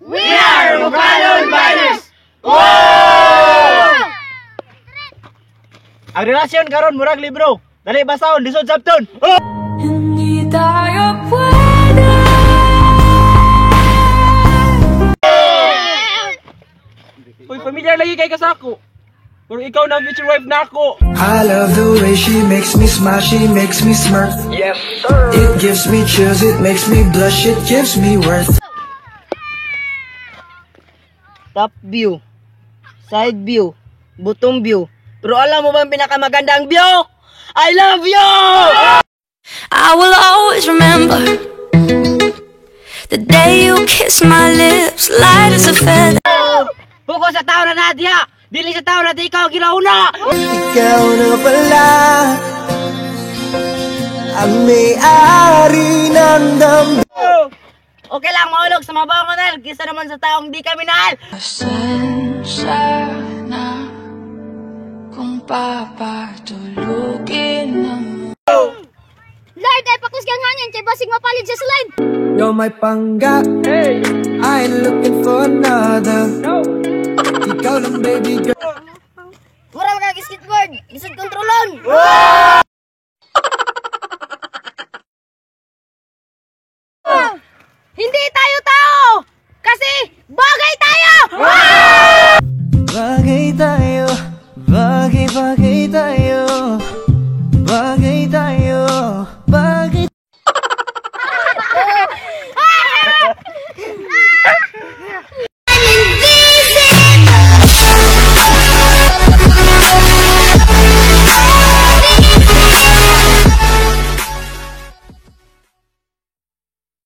We are Bugalon Biners! Ang relasyon karon murag libro. Dali basahon, lisod sabton. Oh! Hindi tayo pwede. Uy, pamilyar lagi kay kasako. Pero ikaw na ang future wife nako. I love the way she makes me smile, she makes me smirk. Yes, sir. It gives me chills, it makes me blush, it gives me worth. Top view, side view, bottom view. Pero alam mo ba ang pinakamagandang view? I love you! I will always remember the day you kissed my lips, light as a feather. Buko sa tao na nadia! Dili sa tao na di ikaw ginauna! Ikaw na pala ang may-ari ng damdamin. Okay lang maulog sa mabaho ko nal, kisa naman sa taong di kami nahal! Pasensya na kung papatulugin ang Lord, ay pakusgang hangin kay basig mapalit sa slide. You're my pangga. I ain't looking for another. Ikaw lang, baby girl. Mura mga skateboard, lisod kontrolon.